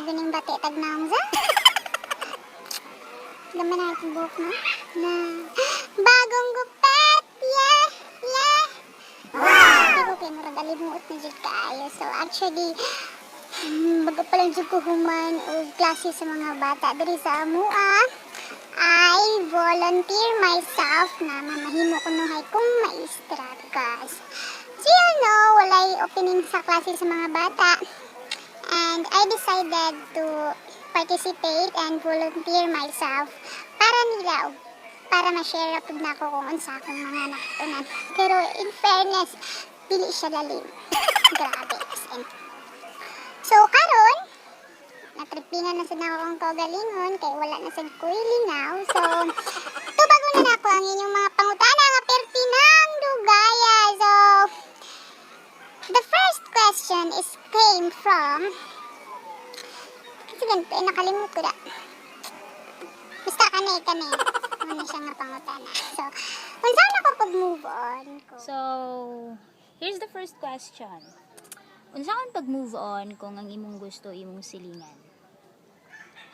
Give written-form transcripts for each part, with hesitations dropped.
Guning bati tag naong sa. Gamay na akong buhok, no? Na bagong gupit! Yeah! Wow! Ko kay murag alimuot na jud kaayo. So actually, bago pa lang jud ko human og klase sa mga bata diri sa amua. I volunteer myself na mamahimo ko nuhay kong maestra because, so walay opening sa klase sa mga bata. And I decided to participate and volunteer myself para nila para ma-share pud nako kung unsa akong mga nakatunan. Pero in fairness, dili siya lalim. Grabe, as in. So karon, natripingan na sad nako akong kaugalingon kay wala na sad ko'y lingaw. So, tubagon na nako ang inyong mga pangutana nga perti ng dugaya. So, the first question is came from, kasi ganito, eh, nakalimot ko na. Basta kani, kani. Ano siya nga pangutana. So, unsa na ko pag-move on ko? So, here's the first question. Unsaon pag-move on kung ang imong gusto imong silingan?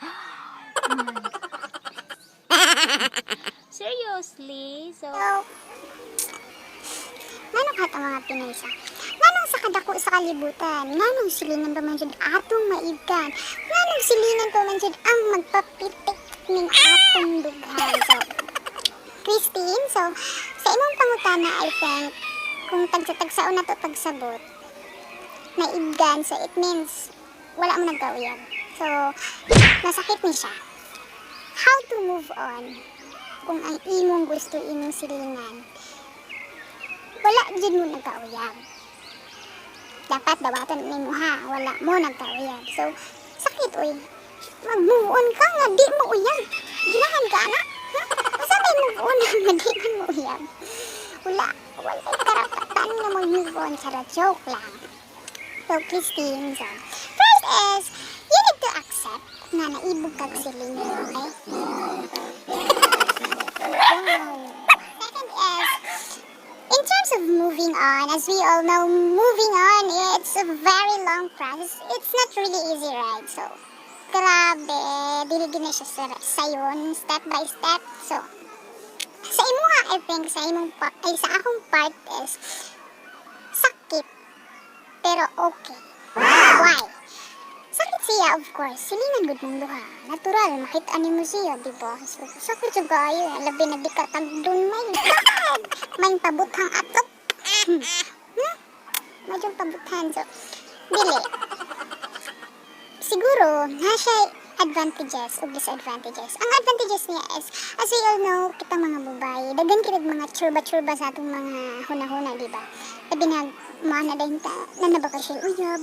Oh my God. Seriously? So, So, nganong ka mga Pinoy sa? Nganong sa kadako sa kalibutan? Nganong silingan pa man jud atong maibkan? Nganong silingan pa man jud ang magpapitik ning atong dughan? So, Christine, so, sa imong pangutana, I think, kung tagsa-tagsaon na to pagsabot, naibgan, so it means, wala mo nagkauyab. So, nasakit ni siya. How to move on kung ang imong gusto imong silingan, wala jud mo nagkauyab? Dapat dawaton nimo ha, wala mo nagkauyab. So, sakit oy. Mag-move on ka nga di mo uyab. Ginahan ka ana. Ha? Unsa may move on nga di man mo uyab? Wala, wala karapatan nga mag-move on. Charot, joke lang. So, Christine, so, first is, you need to accept na naibog kag silingan, okay? Wow. Second is, in terms of moving on, as we all know, moving on, it's a very long process. It's not really easy, right? So, grabe, dili gid na siya sayon, step by step. So, sa imo nga, I think, sa imong ay, sa akong part is, sakit, pero okay. Why? Sakit siya, of course. Silingan gud mong duha. Natural, makita nimo siya, di ba? So, sakit jud kaayo. Labi na di ka tagdon. My God! May pabuthang atop. Medyo pabuthan. So, dili. Siguro, na siya advantages o disadvantages. Ang advantages niya is, as we all know, kitang mga babae, daghan kitag mga churba-churba sa atong mga huna-huna, di ba? Labi na, mga na dahil ta, na na ba ka siya uyab,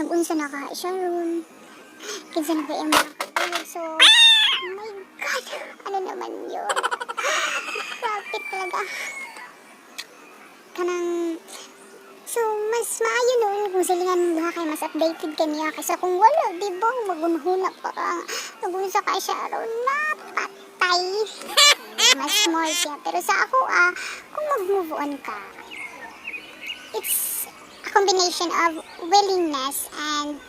nag-unsa na ka siya ron, kinsa na kay mga katulog. So, oh my God, ano naman yun? Grabe talaga. Kanang, so, mas maayo noon kung silingan mo duha kay mas updated ka niya kaysa kung wala, di ba? Magunhuna pa ka. Nagunsa ka siya ron na patay. Mas more siya. Pero sa ako, kung mag-move on ka, it's a combination of willingness and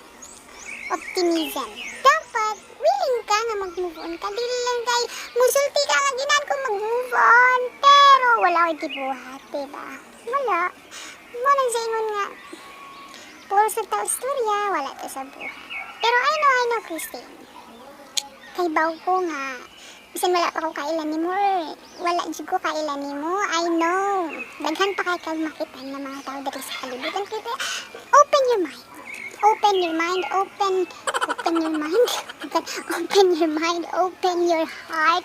optimism. Dapat, willing ka nga mag-move on ka. Dili lang kay musulti ka nga ginan ko mag-move on. Pero wala ko'y gibuhat, diba? Wala. Mo nang sa ingon nga, puro sa tao istorya, wala to sa buhay. Pero I know, Christine. Kay baw ko nga, bisan wala pa ko kailan nimo or wala jud ko kailan nimo, I know. Daghan pa kay kag makita nga mga tao diri sa kalibutan. Kaya open your mind. Open your mind, open, open your mind, open, open your mind, open your heart.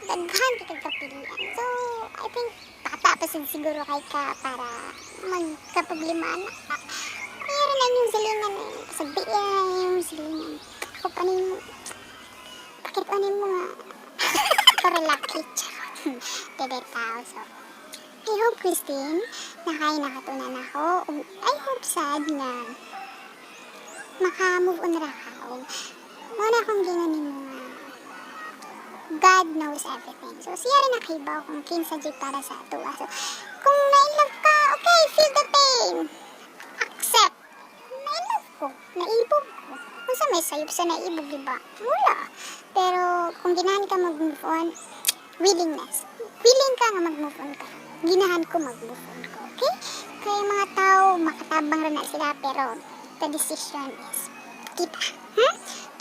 Daghan kay kag kapilian. So, I think bata pa sad siguro kay ka para magkaproblema na. Mayroon na yung silingan eh. Sabihin na yung silingan. Ako pa nimo. Bakit ano mo nga? Pero lucky. Charot. Dede tao. So, I hope, Christine, na kay nakatunan ako. Ug I hope sad na maka-move on ra ka. Ug mao na akong gingon nimo nga God knows everything. So, siya rin nakahibaw kung kinsa jud para sa atoa. So, kung na-in love ka, okay, feel the pain. Accept. Na-in love ko. Naibog ko. Unsa may sayo. Sayop sa naibog, di ba? Wala. Pero kung ginahan ka mag-move on, willingness. Willing ka nga mag-move on ka. Ginahan ko mag-move on ko, okay? Kaya mga tao, makatabang rin na sila, pero the decision is kita.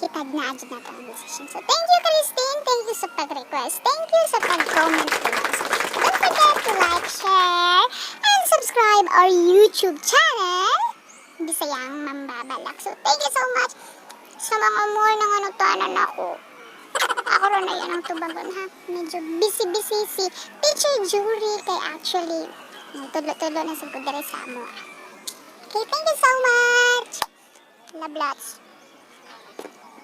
Kita na agad na ang decision. So, thank you, Christine. Thank you sa pag-request. Thank you sa pag-comment below. So, don't forget to like, share, and subscribe our YouTube channel, Bisayang Mambabalak. So, thank you so much sa mga more na nangutanan ako. Ako ron na yan ang tubagon ha. Medyo busy-busy si Teacher Jury kay actually tulo-tulo na sa diri sa amo. Okay, thank you so much. Love lots.